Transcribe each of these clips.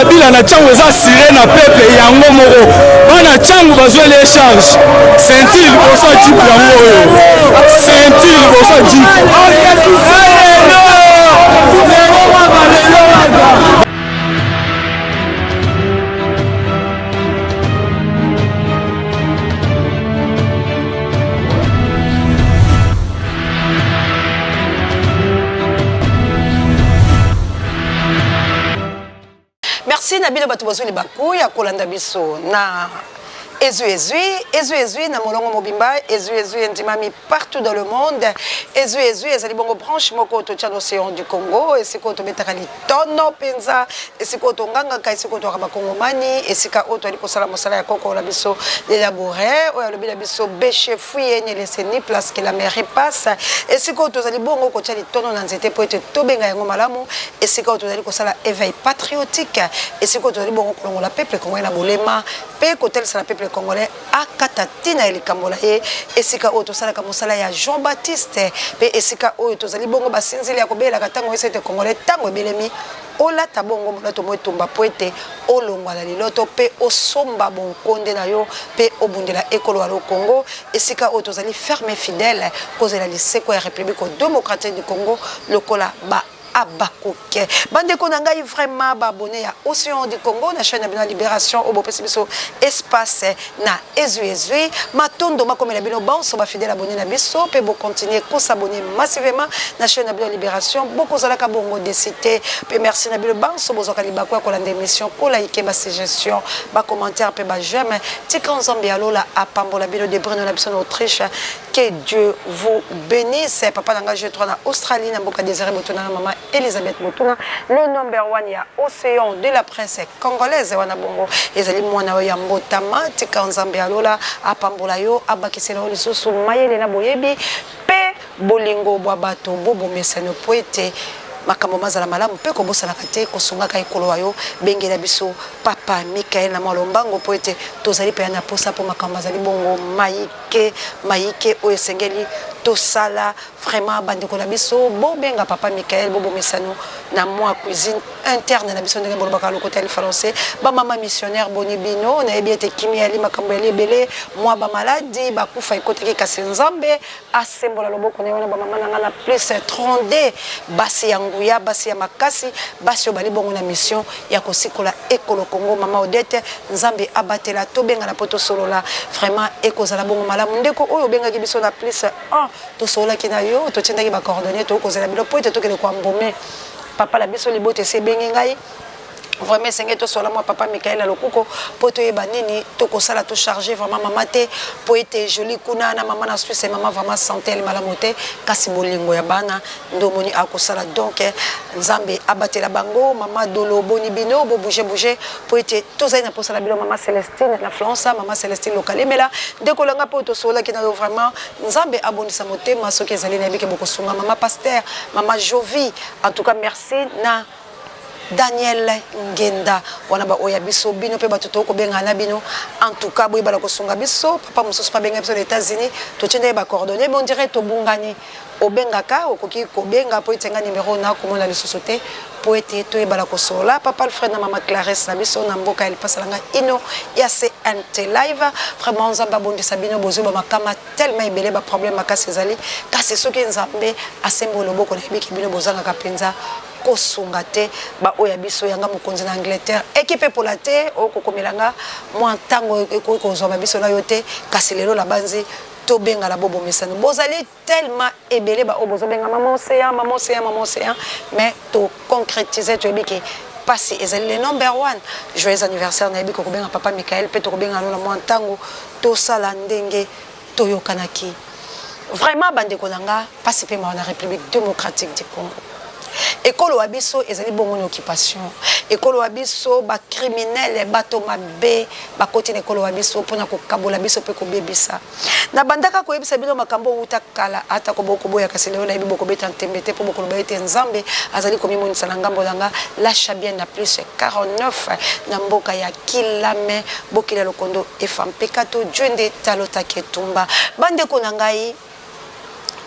Kabila na Tshangu eza assuré na peuple yango moko. Bana Tshangu bazweli ye charge. Ceinture liboso ya jeep yango oyo. Ceinture liboso ya jeep. Merci na bino bato bozwi libaku ya kolanda biso na ezwi ezwi ezwi ezwi na molongo mobimba ezwi ezwi endimami partout dans le monde ezwi ezwi ezali bongo branche moko totya na océan du Congo esika oyo tobetaka litono mpenza esika oyo tongangaka esika oyo toyaka bakongomani esika oyo toyali kosala mosala ya koko na biso lelaboure oyo alobi na biso beshe fuye ne laisse ni place que la mer passe esika oyo tozali bongo kotya litono na nzete mpo ete tobenga yango malamu esika oyo tozali kosala éveil patriotique esika oyo tozali bongo kolongola peuple congolais na bolema mpe kotalisa na peuple congolais akata ntina ya likambo na ye esika oyo tosalaka mosala ya Jean Baptiste mpe esika oyo tozali bongo basinzili ya kobelaka ntango nyonso ete congolais ntango ebelemi olata bongo molato mo etumba mpo ete olongwa na liloto mpe osomba bonkonde na yo mpe obundela ekolo ya Congo esika oyo tozali ferme fidèle kozela lisekwa ya République démocratique du Congo lokola ba Habacuc. Bandeko na ngai vraiment ba abonné ya Océan du Congo na chaîne na bino ya Libération oyo bopesi biso espace na ezwi ezwi matondo makomela bino banso ba fidèle abonné na biso pe bo continuer ko s'abonner massivement na chaîne na bino ya Libération bokozalaka bongo desi te pe merci na bino banso bozwaka libaku ya kolanda émission ko like ba suggestion ba commentaire pe ba j'aime tika Nzambe ya lola apambola bino de Bruno na biso na Autriche Que Dieu vous benisse. Papa na nga G3 na Australie na mboka Désiré Botuna na maman Elisabeth Botuna le number one ya Océan de la presse congolaise wana bongo ezali mwana oyo ya mbotama tika Nzambe ya lola apambola yo abakisela yo lisusu mayele na boyebi pe bolingo bwa bato bobomesano po ete makambo mazala malamu mpe kobosanaka te kosungaka ekolo wa yo bengela biso papa Michael na mwa lombango mpo ete tozali mpenza na posa mpo makambo mazali bongo mai ke mayike oyo esengeli tosala vraiment bandeko na biso bobenga papa Michael bobomesano na mwa cuisine interne na biso ndenge bolobaka lokota ya lifalanse bamama missionnaire boni bino nayebi ete kimia yali makambo yali ebele mwa bamaladi bakufa ekotaki kasi nzambe asembola loboko na ye wana bamama na ngai na plus 32 basi ya nguya basi ya makasi basi oyo bali bongo na mission ya kosikola ekolo Congo mama Odette Nzambe abatela tobengana po tosolola vraiment ekozala bongo malamu ndeko oyo obengaki biso na plus 1 tosololaki na yo totindaki ba coordonnées tokozela bino po ete tokende ko embaumer papa na biso libota esi ebengi ngai vraiment esengeli tosola mwa papa Michael na lokuko mpo toyeba nini tokosala to charge vraiment mama te mpo ete jolie kuna na mama na Suisse mama vraiment santé ali malamu te kasi bolingo ya bana nde omoni akosala donc nzambe abatela bango mama dolo boni bino bo bouge bouge mpo ete tozali na mposa na bino mama celestine na flansa mama celestine lokalemela ndeko na nga mpo tosololaki na yo vraiment nzambe abondisa motema soki ezali nayebi ke bokosunga mama pasteur mama jovi en tout cas merci na Daniel Ngenda wana ba oyo ya biso bino pe bato tokoki kobengana na bino en tout cas boyebana kosunga biso papa mosusu pe abenga biso na Etats-Unis totie ba coordonnées mais on dirait tobungani obengaka okoki kobenga po ete nga numero na komona lisusu te po ete toyebana kosolola papa Alfred na mama Clarisse na biso na mboka ya lipasa na nga ino ya CNT live vraiment Nzambe abondisa bino bozwi ba makama tellement ebele ba problème makasi ezali kasi soki Nzambe asembo loboko nayebi ke bino bozangaka penza kosunga te ba oyo ya biso yanga mokonzi na Angleterre equipe epola te okokomela nga mwa ntango ekoki kozwa ba biso na yo te kasi lelo nabanzi tobenga na bobomesano bozali tellement ebele ba oyo bozobenga mama océan mama océan mama océan mais to concrétiser toyebi ke pasi ezali le number one joyeux anniversaire nayebi kokobenga papa Michael mpe tokobenga no na mwa ntango tosala ndenge toyokanaki vraiment bandeko na nga pasi mpe mawa na République démocratique du Congo ekolo wa biso ezali bongo na occupation ekolo wa biso ba criminels bato mabe bakoti na ekolo wa biso mpona kokabola biso mpe kobebisa nabandaka koyebisa bino makambo owuta kala atako bokoboya kasi lelo nayebi bokobeta ntembe te mpo bokoloba ete nzambe azali komimonisa na ngambo na nga lasha bien na plus 49 na mboka ya Kilame bokila lokondo efa mpekato Dieu nde talotaki etumba bandeko na ngai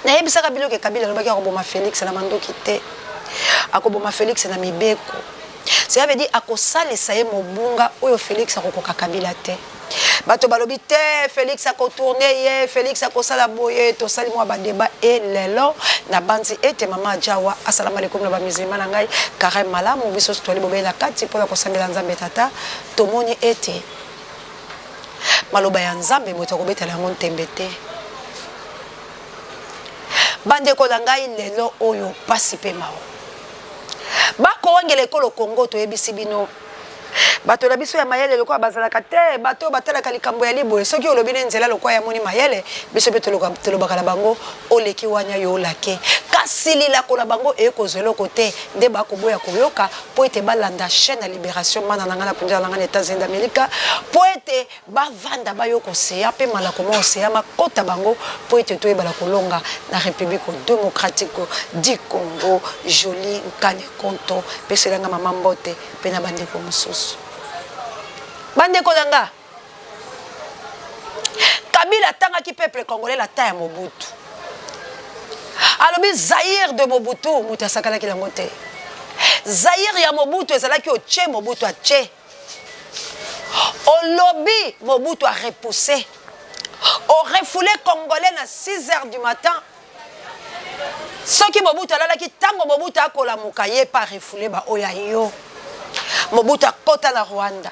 nayebisaka bino ke Kabila alobaki akoboma Felix na mandoki te akoboma Felix na mibeko. Cela veut dire akosalisa ye mobunga oyo Felix akokoka Kabila te. Bato balobi te Felix akotourne ye, Felix akosala boye, tosali mwa ba debat et lelo nabanzi ete mama Ajawa asalama likomi na ba musulman na ngai carême malamu biso tozali bobele na kati mpo na kosambela Nzambe Tata tomoni ete maloba ya Nzambe moto akobetela yango ntembe te. Bandeko na ngai lelo oyo pasi pe mawa. Bakowangela ekolo Congo toyebisi bino bato na biso ya mayele lokola bazalaka te bato oyo batalaka likambo ya liboye soki olobi ne nzela lokola ya moni mayele biso mpe tolobaka na bango oleki wania yo olake kasi lilako na bango eye kozwa eloko te nde bakoboya koyoka mpo ete balanda chaîne ya liberation mana na ngai na kunjala na ngai na Etats-Unis d'Amerique mpo ete Bavanda bayoka ocean mpe malako ma ocean makota bango mpo ete toyebana kolonga na Republique democratique du Congo. Jolie Nkane Konto, pesela nga mama mbote mpe na bandeko mosusu. Bandeko na nga, Kabila atangaki peuple congolais la ta ya Mobutu. Alobi Zaïre de Mobutu, moto asakanaki nango te. Zaïre ya Mobutu ezalaki otie Mobutu atie. Olobi Mobutu a repousse. O refoule congolais na 6 heures du matin. Soki Mobutu alalaki tango Mobutu akolamuka ye pa refoule ba oyo ya yo. Mobutu akota na Rwanda.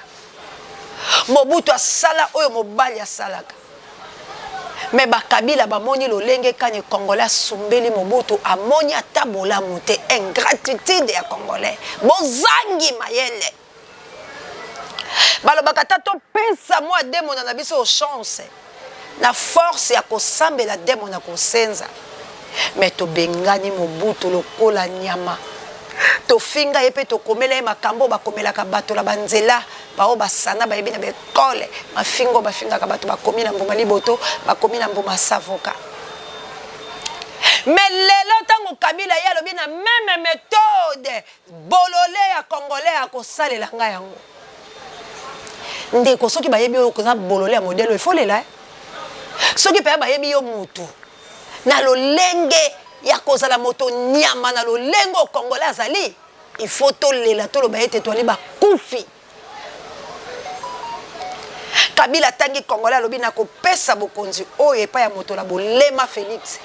Mobutu asala oyo mobali asalaka. Mais ba Kabila bamoni lolenge kani congolais asumbeli Mobutu amoni ata bolamu te. Ingratitude ya congolais. Bozangi mayele. Balobaka ata topesa mwa demona na biso chance na force ya kosambela demona kosenza. Mais tobengani Mobutu lokola nyama. Tofinga ye pe tokomela ye makambo bakomelaka bato na banzela baoyo basana bayebi na ba ecole mafinga oyo bafingaka bato bakomi na mbuma liboto bakomi na mbuma savoka. Mais lelo tango Kabila ye alobi na meme methode Bolole ya congolais akosalela nga yango. Ndeko soki bayebi yo oza bolole ya modèle oyo il faut lela eh. Soki paya bayebi yo mutu na lolenge ya kozala moto nyama na lolenge oyo congolais azali il faut tolela toloba ete toali bakufi. Kabila atangi congolais alobi nakopesa bokonzi oyo epai ya moto na bolema Felix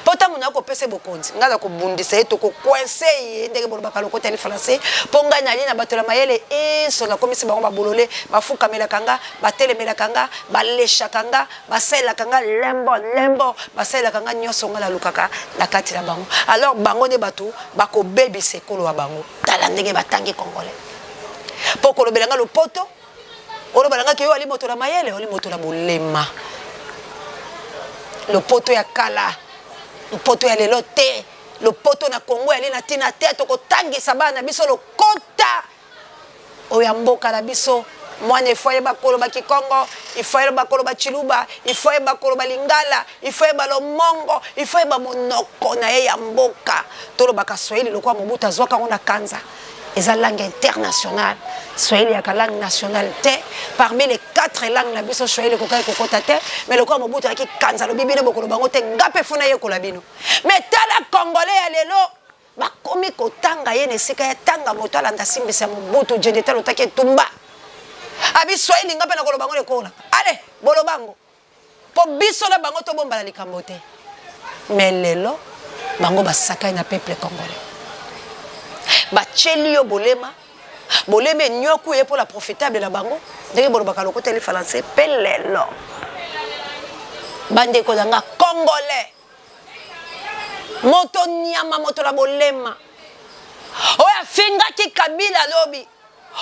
mpo ntango nayo kopesa bokonzi ngai nakobundisa ye tokokoinse ye ndenge bolobaka lokota ya lifalanse mpo ngai nali na bato na mayele inso nakomisi bango babolole bafukamelaka nga batelemelaka nga baleshaka nga basalelaka nga lembo lembo basalelaka nga nyonso ngai nalukaka na kati na bango alors bango nde bato bakobebisa ekolo ya bango tala ndenge batangi congolais mpo kolobela nga lopoto olobela nga ke yo ali moto na mayele oli moto na bolema lopoto ya kala lopoto ya lelo te lopoto na kongo yali na ntina te tokotangisa bana na biso lokota oyo ya mboka na biso mwana ifo ayeba koloba kikongo ifo ayeba koloba chiluba ifo ayeba koloba lingala ifo ayeba lomongo ifo ayeba monoko na ye ya mboka tolobaka swahili lokola mobutu azwaka yango na kanza eza langue internationale swahili yaka langue nationale te parmi les quatre langues na biso swahili ekokaki kokota te mais lokola mobutu ayaki kanza alobi bino bokoloba yango te nga mpe funa yekola bino mais tala congolais ya lelo bakomi kotanga ye na esika ya tanga moto alanda simbisa ya mobutu jendeta lotaki etumba abi swahili nga mpe nakoloba yango lekola ale boloba yango Po biso na bango tobombana likambo te. Mais lelo bango basakani na peuple congolais. Batieli yo bolema, bolema enyoku ye mpo na profitable na bango, ndenge bolobaka lokota ya lifalanse pe lelo. Bandeko na nga congolais moto nyama moto na bolema oyo afingaki Kabila lobi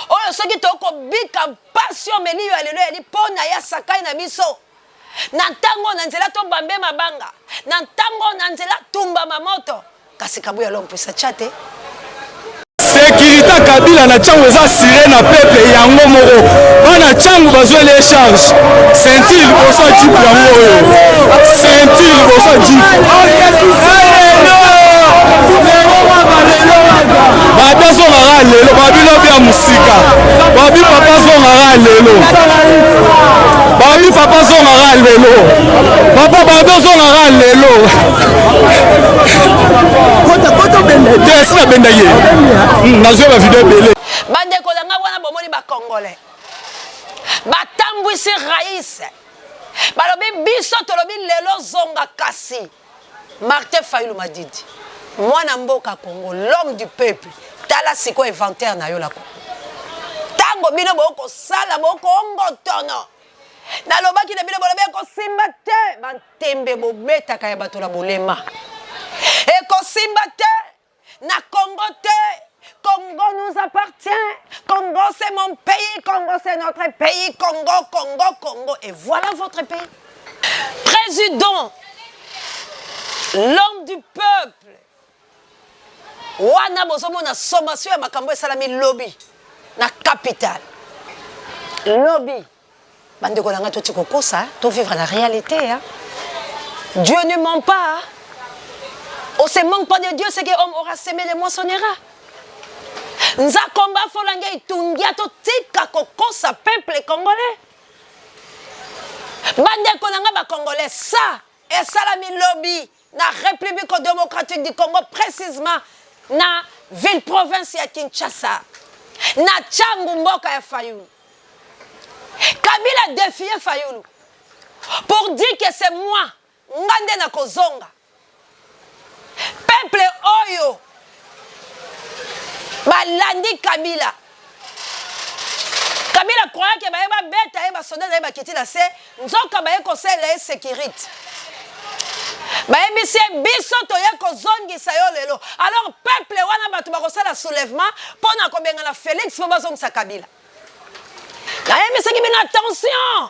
oyo soki tokobika mpasi oyo meliyo ya lelo yali mpo na ye asakai na biso na ntango na nzela tobambe mabanga na ntango na nzela tumbama moto kasi kabuya l'homme puissant tya te Sécurité Kabila na Tshangu eza assuré na peuple yango moko. Bana Tshangu bazweli ye charge. Ceinture liboso ya jeep yango oyo. Ceinture liboso ya jeep. Babi azongaka lelo, babi lobi ya mosika. Babi papa azongaka lelo. Babi papa azongaka lelo. Papa babi ozongaka lelo. Te esi nabenda ye. Nazwi ba video ebele. congolais batambwisi rais balobi biso tolobi lelo zonga kasi Martin Fayulu Madidi mwana mboka Congo l'homme du peuple tala sikoyo inventaire na yo la Congo ntango bino bokosala bokongotono nalobaki na bino bolobi ekosimba te bantembe bobetaka ya bato na bolema ekosimba te na Congo te Congo nous appartient Congo c'est mon pays Congo c'est notre pays Congo Congo Congo et voilà votre pays président l'homme du peuple wana bozomona sommation ya makambo esalami lobi na capitale lobi Bandeko na nga toti kokosa, to vivre la réalité hein. Dieu ne ment pas. On se manque pas de Dieu, ce que homme aura semé le moissonnera. Nzakomba folange itungia totika kokosa peuple congolais. Bandeko na nga ba congolais ça esalami lobi na République démocratique du Congo précisément na ville province ya Kinshasa na Tshangu mboka ya Fayulu. Kabila defie Fayulu pour dire que c'est moi nga nde nakozonga. Peuple oyo balandi Kabila. Kabila croyait que baye babeta ye basoda na ye bakiti na se, nzoka baye kosalela ye securite. Bayebisi ye biso toye kozongisa yo lelo. Alors peuple wana bato bakosala soulèvement mpo na kobengana Felix mpo bazongisa Kabila. Nayebisaki bino attention.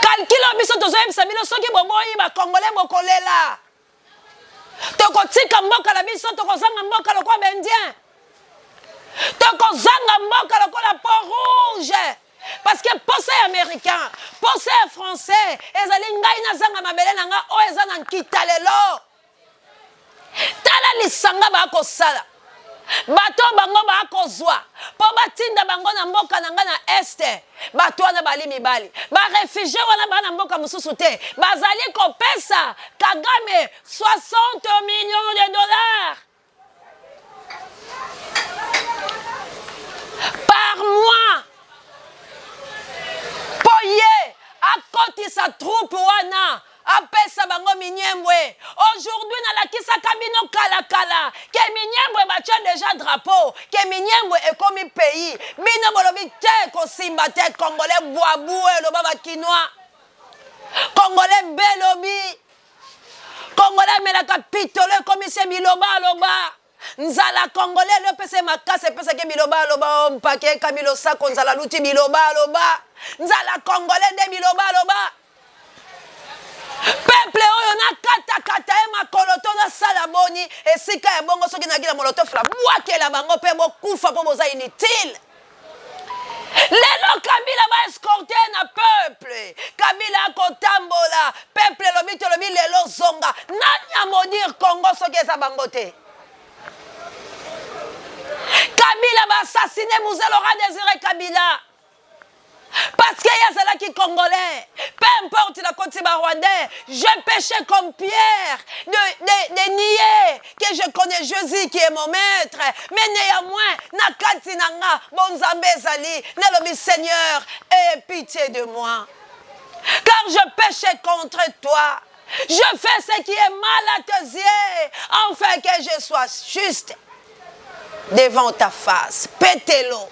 Calcul oyo biso tozoyebisa bino soki boboyi ba congolais bokolela. Tokotika mboka na biso, tokozanga mboka lokola ba indien. Tokozanga mboka lokola port rouge. Parce que posa ya américain, posa ya français ezali ngai nazanga mabele na ngai oyo eza na nkita lelo. Tala lisanga bakosala bato bango bakozwa mpo batinda bango na mboka na ngai na este. Bato wana bali mibali, barefugie wana baa na mboka mosusu te, bazali kopesa Kagame 60 millions de dollars par mois mpo ye akotisa troupe wana apesa bango minyembwe. Aujourd'hui nalakisaka bino kala kala ke minyembwe batia deja drapeau ke minyembwe ekomi pays. Bino bolobi te kosimba te congolais bwabu eloba ba kinois. Congolais belobi congolais amelaka pitolo ekomisi ye biloba aloba. Nzala congolais elo epesa ye makasi epesaki ye biloba aloba o mpake ekami losako nzala luti biloba aloba. Nzala congolais nde biloba aloba. Peuple oyo nakatakata ye makolo to nasala boni esika ya bongo soki nayaki na molotov na bwakela bango mpe bokufa mpo boza inutile. Lelo Kabila ba escorte na peuple. Kabila akotambola peuple elobi tolobi lelo zonga. Nani a maudire Congo soki eza bango te? Kabila ba assassine Mzee Laurent Desire Kabila. Parce que ye azalaki congolais, peu importe na koti ba rwandais, je peche comme Pierre de, de, de nier que je connais Jésus qui est mon maître, mais néanmoins na kati na nga bonzambe ezali, nalobi Seigneur, aie pitié de moi. Car je peche contre toi. Je fais ce qui est mal à tes yeux, afin que je sois juste devant ta face. Petelo.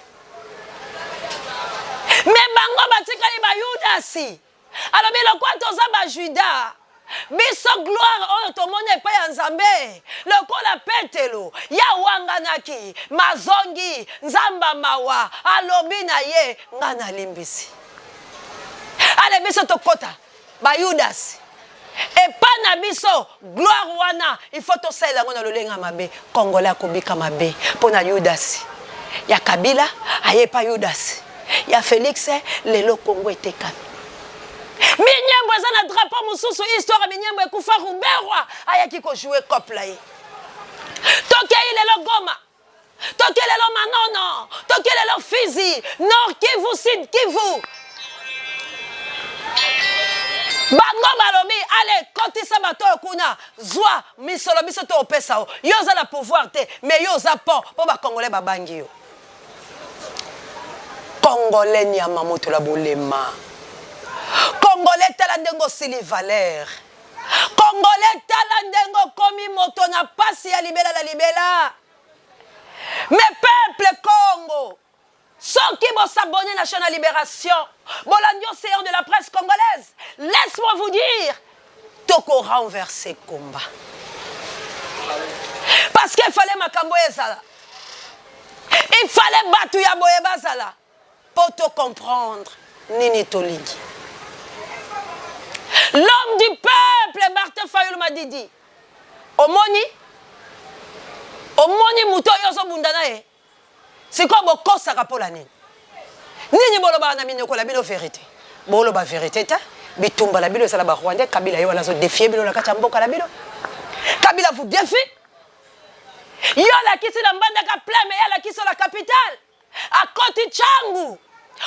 Me bango batikali ba Yudasi. Alobi lokola toza ba Juda, biso gloire oyo tomoni epai ya Nzambe, lokola Petelo ye awanganaki, mazongi, Nzambe ya mawa alobi na ye, ngai nalimbisi. Ale biso tokota ba Yudasi epa na biso gloire wana il faut tosalela yango na lolenge ya mabe. Congolais akobika mabe mpo na Yudasi ya Kabila aye epa Yudasi ya Felix. Lelo Congo etekami. Minyembo eza na drapeau mosusu, histoire ya Minyembo ekufa. Ruberwa ayaki ko jouer cop la ye. Tokei lelo Goma, tokei lelo Manono, tokei lelo Fizi, Nord Kivu, Sud Kivu. Bango balobi ale kotisa bato oyo kuna, zwa misolo biso topesa yo. Yo oza na pouvoir te, mais yo oza pont mpo ba Congolais babangi yo. Congolais nyama moto la bolema. Congolais tala ndenge osili valeur. Congolais tala ndenge okomi moto na pasi ya libela na libela. Mais peuple Congo, soki bo s'abonner na chaîne ya Liberation, bolandi océan de la presse congolaise, laisse-moi vous dire, toko renverser combat. Parce qu'il fallait makambo ezala. Il fallait batu ya boye bazala po to comprendre nini tolingi. L'homme du peuple Martin Fayulu Madidi. Omoni? Omoni moto oyo ozobunda na ye? Sikoyo bokosaka mpo na nini? Nini bolobaka na minoko na bino verite? Boloba verite te. Bitumba na bino ezala ba Rwandais, Kabila ye wana azo defier bino na kati ya mboka na bino. Kabila vous défie. Yo olakisi na Mbandaka plein mais ye alakisi yo na capitale. Akoti Tshangu.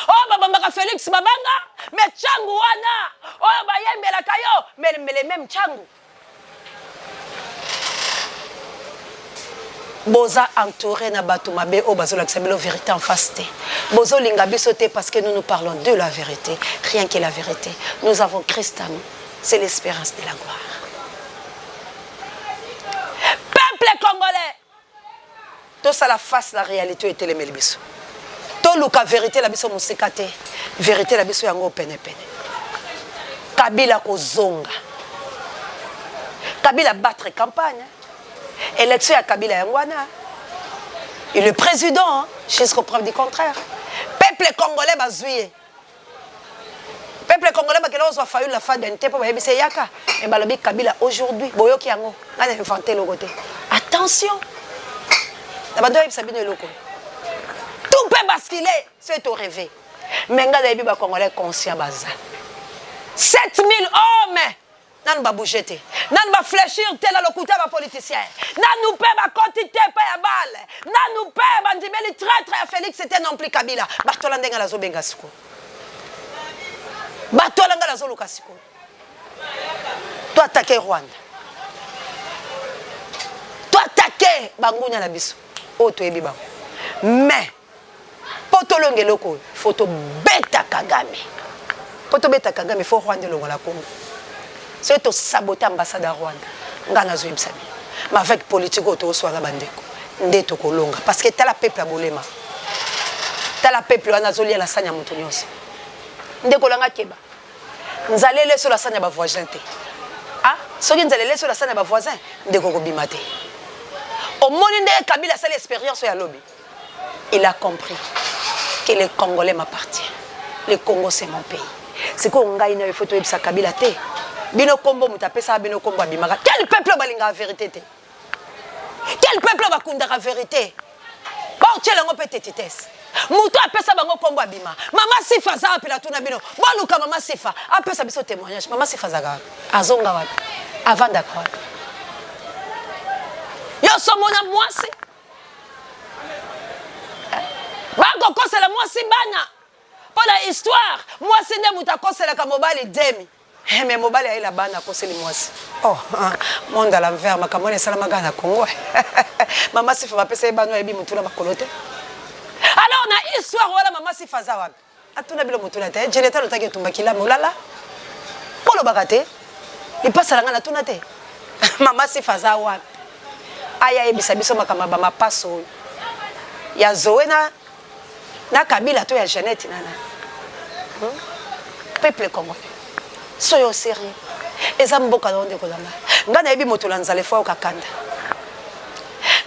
Oyo babambaka Felix mabanga mais Tshangu wana oyo bayembelaka yo mais le même Tshangu. Boza entoure na batu mabe oyo bazolakisa bino verite en face te. Bozolinga biso te parce que nous nous parlons de la verite, rien que la verite. Nous avons Christ en nous, c'est l'esperance de la gloire. Peuple congolais, tosala face na realite oyo etelemeli biso. Toluka verite na biso mosika te, verite na biso yango pene pene. Kabila kozonga. Kabila battre campagne. Election ya Kabila yango wana. Il est président hein, jusqu'au preuve du contraire. Peuple congolais bazui ye. Peuple congolais bakenda kozwa Fayulu na Faden te mpo bayebisa ye yaka mais balobi Kabila aujourd'hui boyoki yango ngai na invente eloko te. Attention na bando oyebisa bino eloko tout peut basculer soki to rêver mais ngai nayebi ba congolais conscient baza 7000 hommes Nanu ba bouger te, nanu ba flechir te na lokuta ya ba politiciens, nanu pe ba koti te epai ya balle, nanu pe ba ndimeli traitre ya Felix te non plus Kabila. Bartola nde nga nazo benga sikoyo. Bartola nga nazo luka sikoyo. To attaquer Rwanda. To attaquer bangunya na biso oyo toyebi bango. Mais Po tolonga eloko oyo faut tobeta Kagame. Po tobeta Kagame faut Rwanda elongwa na Congo. Soki to saboter ambassade ya Rwanda nga nazo yebisa bino mais avec politique oyo tozosala na ba ndeko nde tokolonga parce que tala peuple ya bolema tala peuple wana azolia na sani ya moto nyonso. Ndeko na nga keba nzala eleso na sani ya ba voisin te. Ah soki nzala eleso na sani ya ba voisin ndeko okobima te. Omoni ndenge Kabila asali experience oyo ya lobi? Il a compris que le congolais m'appartient. Le Congo c'est mon pays. Sikoyo ngai nayo faut toyebisa Kabila te. Bino kombo moto apesaka bino kombo abimaka. Quel peuple oyo balingaka verite te? Quel peuple oyo bakundaka verite? Baotiela yango mpe tetitesse. Moto apesa bango kombo abima. Mama Sifa aza wapi natuna bino? Boluka mama Sifa apesa biso témoignage. Mama Sifa azalaka wapi? Azonga wapi? Avandaka wapi? Yo somona mwasi Bakokosela mwasi bana mpo na histoire mwasi nde moto akoselaka mobali demi eh, mais mobali ayela bana akoseli mwasi oh, monde à l'envers makambo wana esalamaka na Congo mama Sifa bapesa ye bana oyebi motu na makolo te alors na histoire wana mama Sifa aza wapi Atuna bino motuna te Jeneta alotaki etumba kilame olala bolobaka te lipasa na ngai natuna te mama sifa aza wapi aya ayebisa biso makambo ya bamapaso oyo ya zoe na, na kabila to ya jeannette nana hmm? Peuple congolais soyons sérieux eza mboka na yo ndeko na ngai ngai nayebi moto na nzala efo ayoka kanda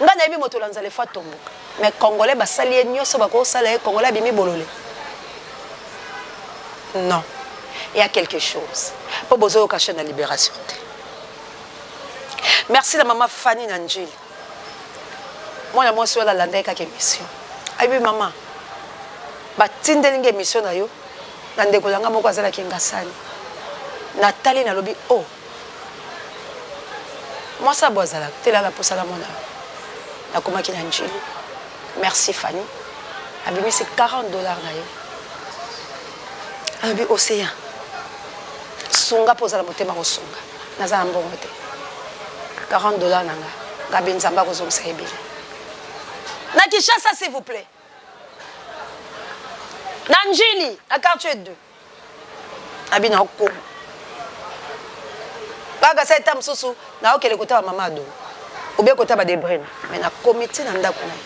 ngai nayebi moto na nzala efo atomboka Mais congolais basali ye nioso bakosala ye congolais abimi bolole non il y a quelque chose po bozoyoka chaîne ya libération te merci na mama Fanny na Njili mwana mwasi wana alandaki kaka émission ayebi mama batindeli nga émission na yo na ndeko na nga moko azalaki ngasani natali nalobi oh Mwasi ya boye azalaka te lala posa na mona nakomaki na ndjili merci Fanny abimisi 40 dollars na ye alobi ocean sunga mpo ozala motema kosunga naza na mbongo te 40 dollars na nga ngabi nzambe akozongisa ebele na Kinshasa s'il vous plaît. Na Ndjili, na quartier 2. Abi na okoma. Kaka sa eta mosusu na okende kotala mama Ado. Ou bien kotala ba Debrine. Mais na komi ti na ndako na ye.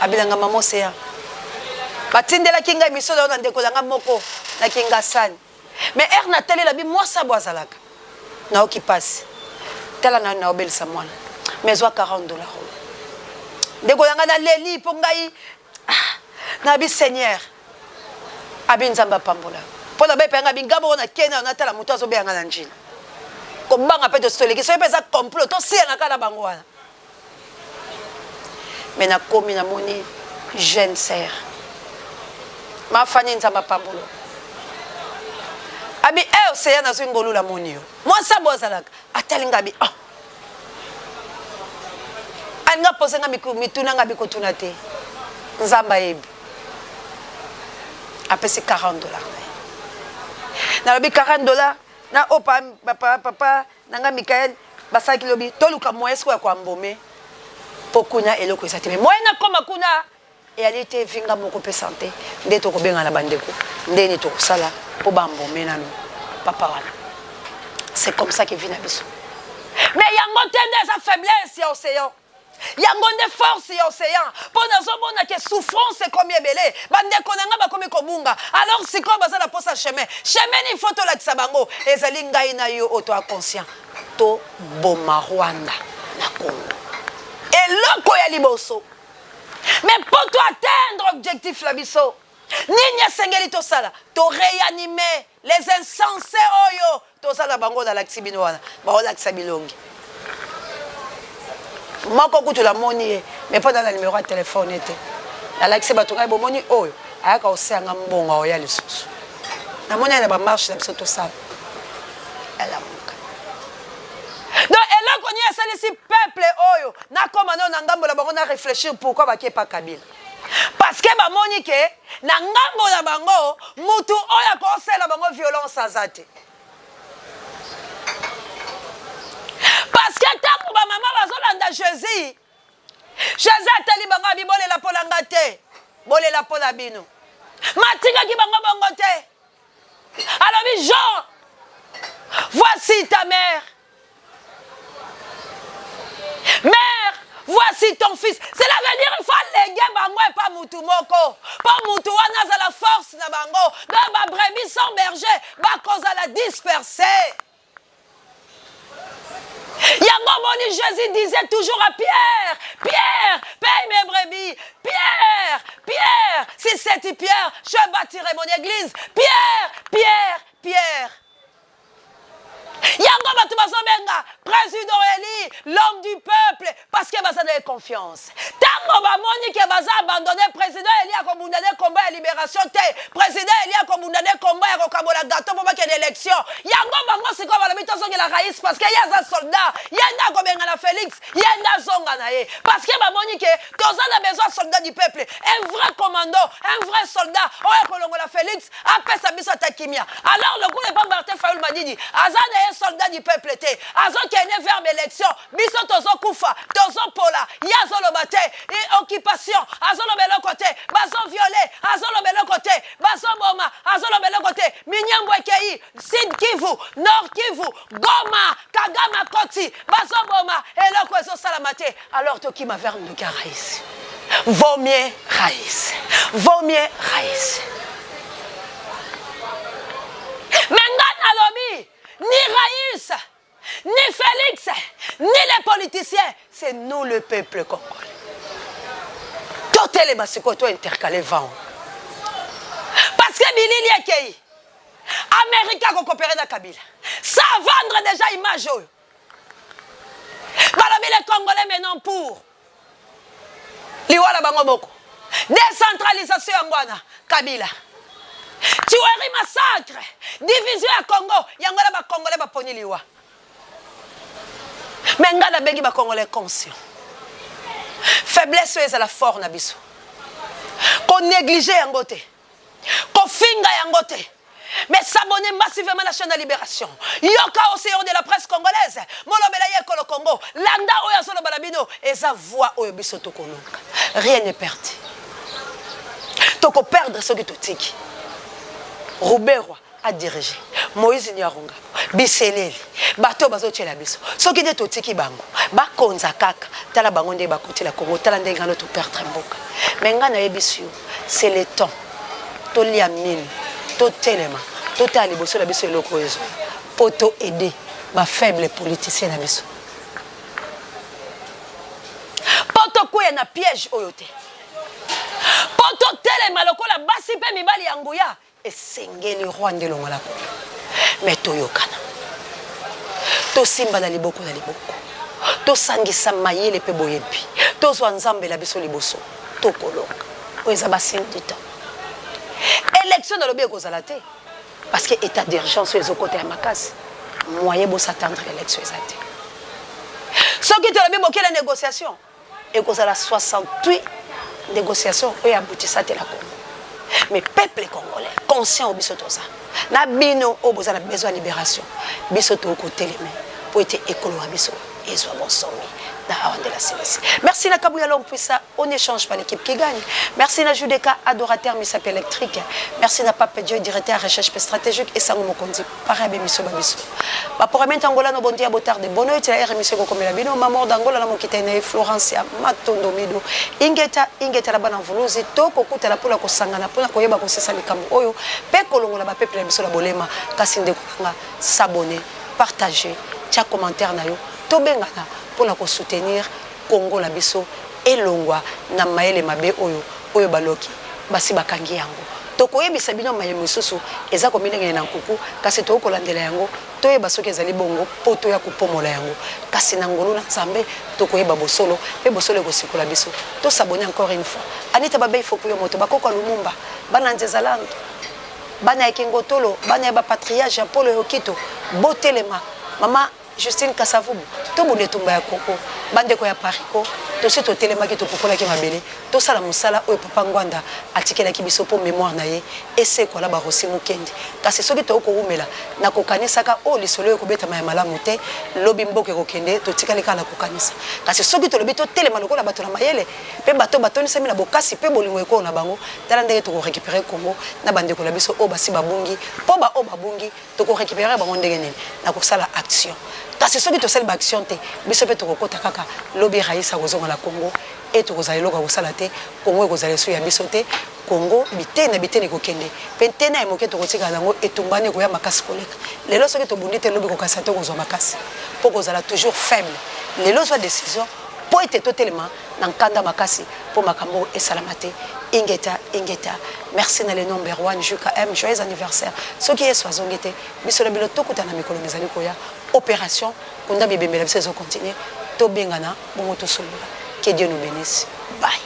Abilanga mama Océan. Batindelaki ngai misolo na ndeko na ngai moko na Kingasani. Mais heure na talela bi mwasi abo azalaka. Nayoki pasi. Tala na na obelisa mwana. Mais zwa 40 $ oyo. Ndeko na ngai naleli mpo ngai ah, nabi Seigneur. Abi Nzambe apambola. Mpo na bepe nga bi nga moko na kena natala moto azobeya nga na njili. Kobanga mpe tosoleki soki mpe eza complot tosiyana kaka na bango wana. Mais nakomi namoni jeune sœur. Mafani Nzambe apambola. Abi eh oseya nazwi ngolu namoni yo. Mwasi abo azalaka atali nga abi oh. Alinga pose nga mituna nga bikotuna te. Nzambe ayebi. Apesi 40 $ na ye. Nalobi 40 $ na opa papa papa na nga Michael basalaki lobi toluka moyen sikoyo ya koambome mpo kuna eloko eza te, mais moyen nakoma kuna eyali te. Vinga moko mpe sante nde tokobenga na bandeko ndeni tokosala mpo bambome nano papa wana. C'est comme ça que vie na biso. Mais yango te nde eza faiblesse ya Océan, yango nde force ya Océan, mpo nazomona ke souffrance ekomi ebele, bandeko na ngai bakomi kobunga. Alors sikoyo baza na posa chemin. Chemin nini faut tolakisa bango? Ezali ngai na yo oyo toa conscient, toboma Rwanda na Congo, eloko ya liboso. Mais mpo to atteindre objectif na biso, nini esengeli tosala? Toréanime les insensés oyo toza na bango. Nalakisi bino wana, baolakisa bilongi. Moko kutu namoni ye, mais mpo na na numero ya telefone te. Nalakisi bato ngai bomoni oyo ayaka oseyanga mbongo, oya lisusu. Namoni ye na bamarche na biso tosala, alamuka. Donc eloko nini esalisi peuple oyo nakóma nao na ngambo na bango na réfléchir pourquoi bakepa Kabila? Parce que bamoni ke na ngambo na bango mutu oyo akosala bango violence aza te. Parce que ntango bamama bazolanda Jésus, Jésus atali bango, abi: "Bolela mpo na nga te, bolela mpo na bino." Matikaki bango bongo te. Alobi: "Jean, voici ta mère. Mère, voici ton fils." Cela veut dire il faut léguer bango epa mutu moko mpo mutu wana azala force na bango. Donc babrebis sans berger bakozala dispersé. Yango moni Jésus disait toujours à Pierre: "Pierre, pais mes brebis. Pierre, Pierre, si c'est Pierre, je bâtirai mon église. Pierre, Pierre, Pierre." Yango bato bazobenga président élu l'homme du peuple, parce que baza na ye confiance. Ntango bamoni ke baza abandonné, président élu akobunda nde komba ya libération te, président élu akobunda nde komba ya kokabola gâteau mpo bakende élection. Yango bango sikoyo balobi: "Tozongela raïs, parce que ye aza soldat, ye nde akobenga na Félix, ye nde azonga na ye." Parce que bamoni ke toza na besoin soldat du peuple, un vrai commando, un vrai soldat oyo akolongola Félix, apesa biso ata kimia. Alors lokola epa Martin Fayulu Madidi aza na ye soldat du peuple te, azokende vers baélection, biso tozokufa, tozopola, ye azoloba te. Occupation, azoloba eloko te. Bazoviole, azoloba eloko te. Bazoboma, azoloba eloko te. Minyambo ekei Sud Kivu, Nord Kivu, Goma, Kagame akoti, bazoboma, eloko ezosalama te. Alors tokima vers ndoki ya raïs. Vaut mieux raïs, vaut mieux raïs. Mais nga nalobi, ni raïs, ni Félix, ni les politiciens, c'est nous le peuple congolais. Totelema sikoyo, to intercale vent, parce que bilili ekei. Amérique akokopere na Kabila, ça vendre déjà image oyo balobi les Congolais maintenant pour liwa na bango moko. Décentralisation yango wana, Kabila, tuerie, massacre, division ya Congo, yango wana bacongolais baponi liwa. Mais ngai nabengi bacongolais conscient, faiblesse oyo ezala fort na biso, konéglige yango te, kofinga yango te, mais s'abonner massivement à la chaîne de Libération. Yoka Océan de la presse congolaise. Molobela ye ekolo Congo. Landa oyo azoloba na bino. Eza voix oyo biso tokolonga. Rien n'est perdu. Toko perdre soki totiki Ruberwa a diriger, Moïse Nyarungabo, Biselele, bato oyo bazotiela biso. Soki nde totiki bango bakonza kaka, tala bango nde bakotela Congo, tala ndenge ngano to perdre mboka. Mais ngai nayebisi yo, c'est le temps tolia minu, totelema, totala liboso na biso eloko oyo ezoya mpo to aider ba faible politicien na biso. Mpo tokweya na piège oyo te. Mpo totelema lokola basi mpe mibali ya nguya, esengeli Rwanda elongola kuna. Mais toyokana, tosimbana liboko na liboko, tosangisa mayele mpe boyebi, tozwa Nzambe na biso liboso, tokolonga. Oyo eza ba signe du temps. Election nalobi ekozala te parce que etat d'urgence oyo ezokota ya makasi, moyen bo s'attendre election eza te. Soki tolobi bokela négociation, Ekozala 68 negociation oyo aboutissa te na Congo. Mais peuple congolais conscient oyo biso toza na bino oyo boza na besoin ya liberation, biso tokoki koteleme mpo ete ekolo na biso ezwa bonsomi na awa nde nasilisi. Merci na Kabuya l'homme puissant, on n'échange pas l'équipe qui gagne. Merci na Judeka adorateur misapi électrique. Merci na Pape Dieu directeur recherche stratégique et Sango Mokonzi. Pareil be miso ba biso. Ba programme Angola no bon dia bo tarde. Bono ete la émission kokomela bino Mamor d'Angola na mokita na Florencia Matondo Mido. Ingeta ingeta la bana mvuluzi to kokutana pona kosangana pona koyeba kosisa likambo oyo pe kolongola ba peuple na biso na bolema kasi ndeko nanga s'abonner, partager, tia commentaire na yo tobengana pona ko soutenir Congo na biso elongwa na mayele mabe oyo oyo baloki basi bakangi yango. Tokoyebisa bino maye mosusu eza komilengele na nkuku, kasi tokoki kolandela yango toyeba soki ezali bongo mpo toya kopomola yango. Kasi na ngolu na Nzambe tokoyeba bosolo, mpe bosolo ekosikola biso. To s'abonner encore une fois. Anita Babey Fokuyo Moto, bakoko ya Lumumba, bana ya Nzezalandu, bana ya Kingotolo, bana ya ba patriage ya Polo ya Okito, botelema. Mama Justine Kasavubu, tobunda etumba ya Congo, ba ndeko ya Parico, tosi totelemaki topupolaki mabele, tosala mosala oyo papa Ngwanda atikelaki biso mpo memoire na ye esekwa na ba Rossy Mukendi. Kasi soki tokoki kowumela na kokanisaka oyo lisolo ekobetama ya malamu te, lobi mboka ekokende, totikali kaka na kokanisa. Kasi soki tolobi totelema lokola bato na mayele mpe bato batondisami na bokasi mpe bolingo ekolo na bango, tala ndenge toko recuperer Congo na ba ndeko na biso oyo basi babungi mpo ba oyo babungi Toko recuperer bango ndenge nini? Na kosala action. Kasi soki tosali ba action te, biso pe tokokota kaka lobi Rais akozonga na Congo et tokozala eloko ya kosala te, Congo ekozala lisusu ya biso te, Congo biteni na biteni ekokende pe ntena ya moke tokotikala na yango, etumba wana ekoya makasi koleka. Lelo soki tobundi te lobi kokanisa te okozua makasi po okozala toujours faible. Lelo zua decision po ete totelema na nkanda makasi po makambo oyo esalama te. Ingeta ingeta. Merci na le number one JKM joyeux anniversaire. Soki Yesu azongi te biso na bino tokutana na mikolo mizali koya. Operation kunda bibembe na biso ezo continuer. Tobengana bongo tosolola. Que Dieu nous benisse. Bye.